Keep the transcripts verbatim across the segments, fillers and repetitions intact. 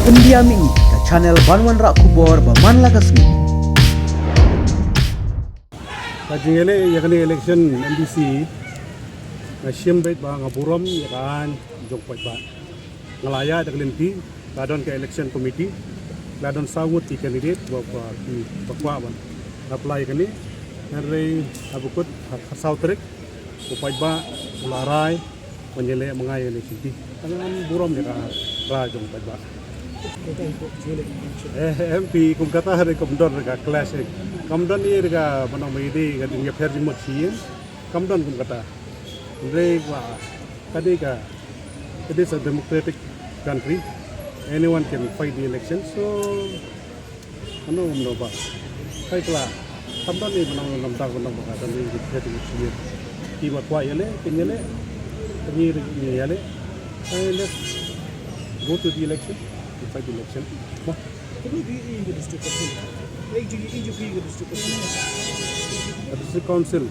India Mini, ka channel ban wanrah khubor ba man la ka sngi. Ka jingïaleh ïa kane election M D C, nga shem beit ba nga burom ïa ka aiñ jong paidbah. Nga la ïaid da ka lynti, la don ka election committee, la don saw ngut ki candidate ba, ba ki ba kwah ban apply kane. Hynrei ha bakut ha ka saw tarik u paidbah u la rai ban ïaleh ma nga ïa kane ka lynti. Tang ngan burom ïa ka rai jong paidbah. Eh, M P kum kata hynrei kam don re ka clash eh. Kam don ïa re ka, ba nang ba ïadei ka jingïapher jingmut sha ïing. Kam don kum kata. Hynrei ba ka dei ka, it is a democratic country. Anyone can fight the election. So ano um no ba kai kla. Kam don ni ba nang namta ba nang ba ka don ni ka dei ka sien. Ki ba kwah ïaleh kin ïaleh. Ki ri ni ïaleh. Ai, let's go to the election. We fight the election. Mo. Kano di i ka district council? Ai, di i ju ki ka district council. Ka district council.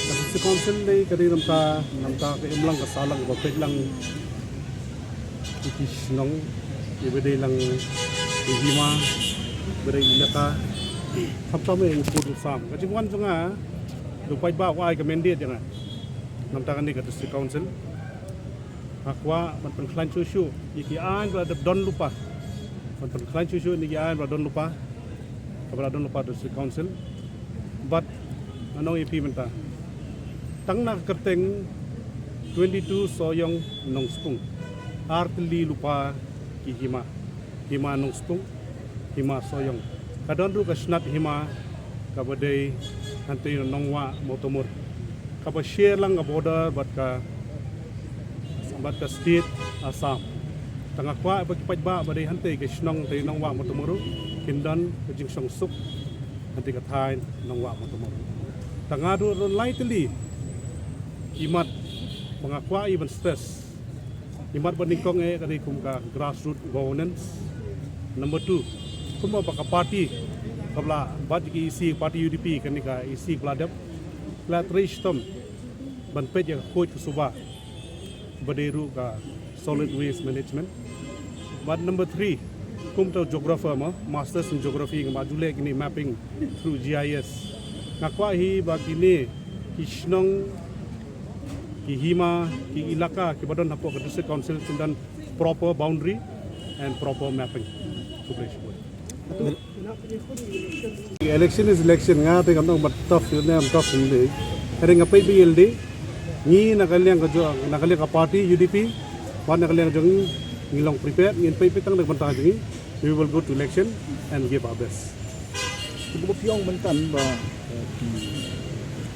Ka district council dei ka dei namta, namta ka imlang ka sahlang ba peit lang. Ki shnong, ki ba dei lang ki hima, ba dei ilaka. Khamtam eh u pud u sam. Ka jingwan jong nga, u paidbah u ai ka mandate jong nga. Namta kane ka district council. Nga kwah ban pynkhlaiñ shuh shuh ïa ki aiñ ba la dep don lypa. Ban pynkhlaiñ shuh shuh ïa ki aiñ ba la don lypa. Kaba la don lypa district council. Bad nga ong ïa phi mynta, tang na ka kyrteng twenty-two Sohiong Nongspung, ar tylli lypa ki hima. Hima Nongspung, hima Sohiong. Ka don ruh ka shnat hima kaba dei hangtei na Nongwah Mawtamur, kaba share lang ka border bad ka, bad ka state Assam. Tang nga kwah ba ki paidbah ba dei hangtei ka shnong hangtei Nongwah Mawtamur ruh kin don ka jingshongsuk hangtei ka thaiñ Nongwah Mawtamur. Tang nga ruh don lai tylli ki mat ba nga kwah ïa ban stress. Imat ba nyngkong eh ka dei kum ka grassroots governance. Number two, kumba ba ka party, kaba la bat ki E C, party U D P, kane ka E C ba la dep, la trei shitom ban peit ïa ka khuid ka suba ba dei ruh ka solid waste management. Bad number three, kum uta u geographer mo, masters in geography, nga ba ju leh kine mapping through G I S. Nga kwah hi ba kine ki shnong, ki hima, ki ilaka kiba don hapoh ka district council kin don proper boundary and proper mapping. Khublei shibun. Election is election, nga te kam dang ba tough ne am tough ne. Hynrei nga peit ba ïalade ngi na ka liang ka jong, na ka liang ka party U D P, bad na ka liang jong ngi, ngi long prepared, ngin peit peit tang na ka bynta jong ngi. We will go to election and give our best. Kumba phi ong mynta ba, eh, phi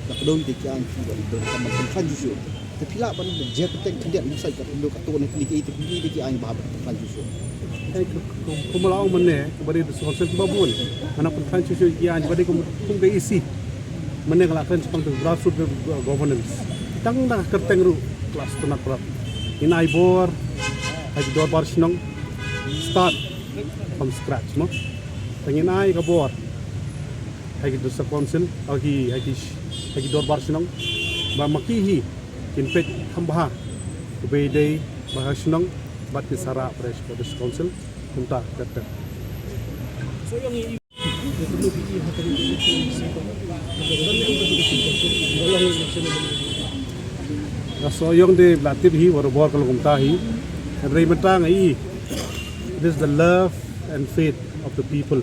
la kdew ïa ki aiñ phi ba dei ban pynkhlaiñ shuh shuh. Te phi lah ban jer kyrteng khyndiat, ym sei ka phi ong katto ne kine ki, te kine ki aiñ ba ban pynkhlaiñ shuh shuh. Eh, kum, kum, kumba la ong mynne, ba dei district council kiba bun. Ngan pynkhlaiñ shuh shuh ïa ki aiñ ba dei kum, kum ka E C. Mynne ka la kren shaphang ka grassroots governance. Tang na ka kyrteng ruh ka la sngewtynnat palat. Ngin ai bor ha ki dorbar shnong. Start from scratch mo. Te ngin ai ka bor ha ki district council, ha ki, ha ki, ha ki dorbar shnong, ba ma ki hi kin peit kham bha kaba dei bha ha shnong bad ki sa rah pyrshah ka district council. Kumta tet tet. Ka Sohiong te la tip hi, barabor ka long kumta hi. Hynrei mynta nga i, it is the love and faith of the people.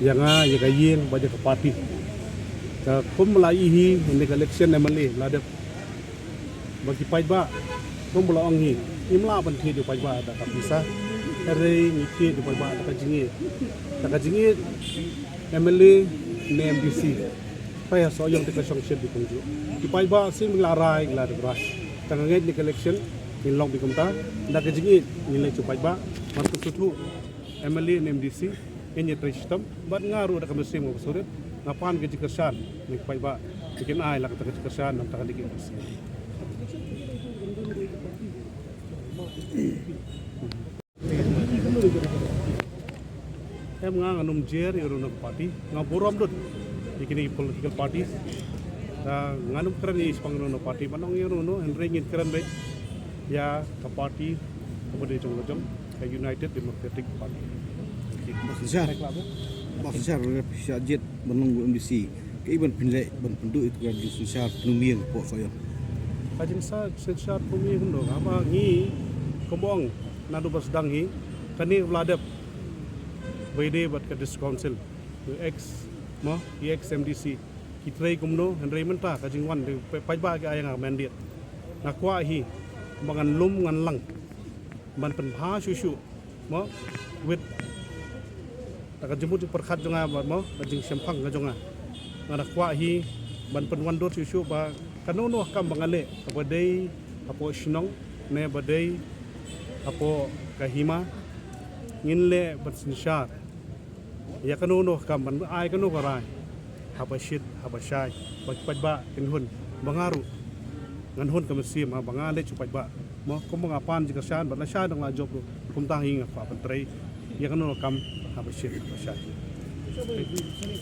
Ïa nga, ïa ka ïing, bad ïa ka party. Ka kum la i hi, ïa ka election M L A la dep. Ba ki paidbah, kumba la ong hi, ngim lah ban thied ïa u paidbah da ka pisa. Hynrei ngi thied ïa u paidbah da ka jingïeit. Da ka jingïeit M L A ne M D C. Trai ha Sohiong te ka shongshit beit kumjuh. Ki paidbah shisien ba ngi la rai, ngi la dep rai. Tang nga ngeit ïa ka election ngin long beit kumta. Da ka jingïeit ngin leit sha u paidbah. Ban pynsngewthuh M L A ne M D C. Ngin ïa trei shitom bad nga ruh da ka mynsiem kaba surit nga pan ka jingkyrshan na ki paidbah ba kin ai la kata ka jingkyrshan na ka liang ka mynsiem. Em, nga ngam jer ïa u rung ka party, nga burom dud ïa kine ki political party. Ngam kren ïa i shaphang u rung ka party, ban ong ïa u rung, hynrei ngin kren beit ïa ka party kaba dei jong la jong. ka United Democratic Party. Bah Synshar, Bah Synshar, lada phi shah jied ban long u MDC, kaei ban phin leh ban pynduh ïa ka jingsynshar pynmiing hapoh Sohiong? Ka jingsynshar pynmiing kumno, haba ngi, kumba ong naduh ba sdang hi, kane ka la dep ba ïadei bad ka District Council, u ex, mo, i ex MDC ki trei kumno, hynrei mynta ka jingwan dei paidbah ki ai ïa nga mandate. Nga kwah hi ba ngan lum ngan lang ban pynbha shuh shuh, mo, with da ka jingmut jingpyrkhat jong nga, mo, ka jingshemphang ka jong nga. Nga da kwah hi ban pynwandur shuh shuh ba kano kano ka kam ba nga leh, ba dei hapoh shnong ne ba dei hapoh ka hima, ngin leh ban synshar ïa kano kano ka kam, ban ai kano ka rai, haba shit haba shai, ba ki paidbah kin hun, ba nga ruh ngan hun ka mynsiem, haba nga leit sha paidbah, mo, kumba nga pan jingkyrshan bad lashai dang la jop ruh, kumta hi nga kwah ban trei ïa kano ka kam, haba shit haba shai.